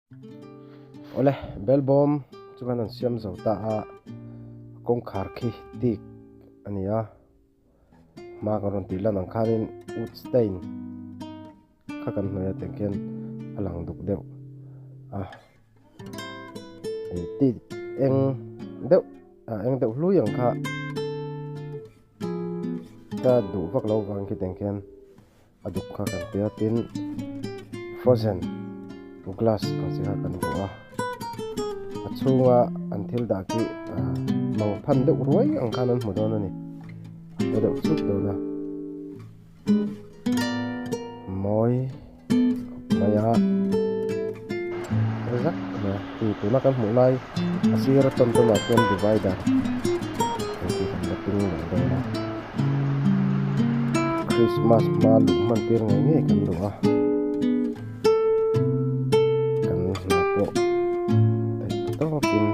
Awle bel bawm chu kan han siam zo ta a kawngkhar khi tik a ni a hma kan rawn tih lan ang khanin wood stain kha kan hnawih a tiang khian a lang duk deuh a ih tik eng deuh ah eng deuh hlui ang kha ka duh vak lo vang khi tiang khian a duk kha kan tia tin frozen glass ang chi kha kan vuah a a chhunga an thil dah khi ah mang phan deuh ruai ang khan an hmu dawn a ni a te deuh chut dawn a mawi khawp mai a zak mai a hei tuna kan hmuh lai a sir a tawn tawn ah chuan divider hei hi kan la ping leh dawn a Christmas hma luh hman tir ngei ngei kan duh a kan hna pawh theih tawkin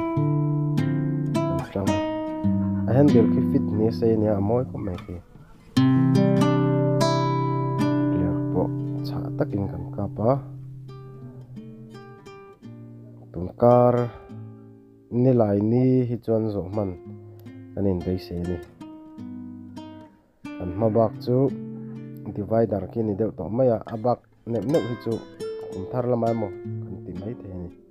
kan tang a a handle khi fit ni se ania a mawi khawp mai khi. Clear pawh chhah takin kan kap a tunkar nilai ni hi chuan zawh hman kan inbeisei a ni kan hma bak chu divider khi a ni deuh tawh mai a a bak neuh neuh hi chu kum thar lamah emaw kan ti mai thei a ni.